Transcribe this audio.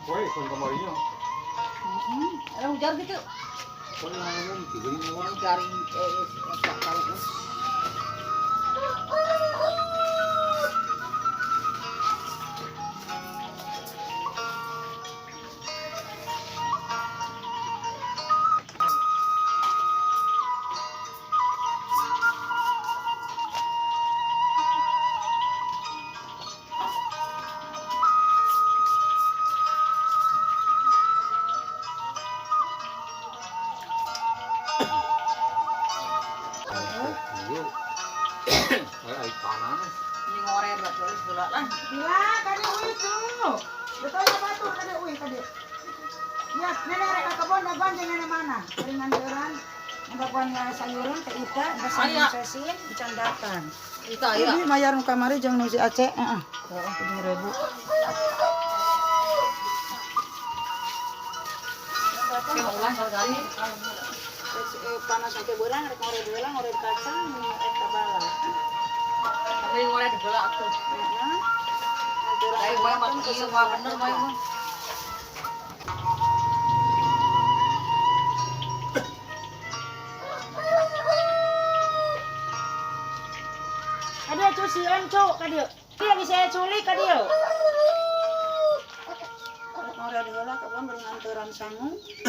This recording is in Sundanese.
Poe kon kamarinya. Ada hujan gitu. Kon ngomong tiga lima. Garing eh tahu. Iya. Ay panas. Ini ngoret betul sebelah lah. Gila, kade uy tuh. Betul ya batu kade uy kade. Ya, nenek rek ka kebon dagoan jeung nenek mana? Ringan deuran. Ngabaguan sayuran teh ita, Aya. sesin, can datang. Ita ya. Ini mayar nu kamari jeung nu si Aceh, heeh. 7.000. Kayak ulang kali. Panas aja beurang rek ngored heula ngored kacang rek tabala. Tapi ngoret heula atuh. Heeh. Kayak gue mah ieu mah bener mah ieu. Kadieu cu sieun cu kadieu. Dia bisa culik kadieu. Rek ngored heula kebon bari nganturan sangu.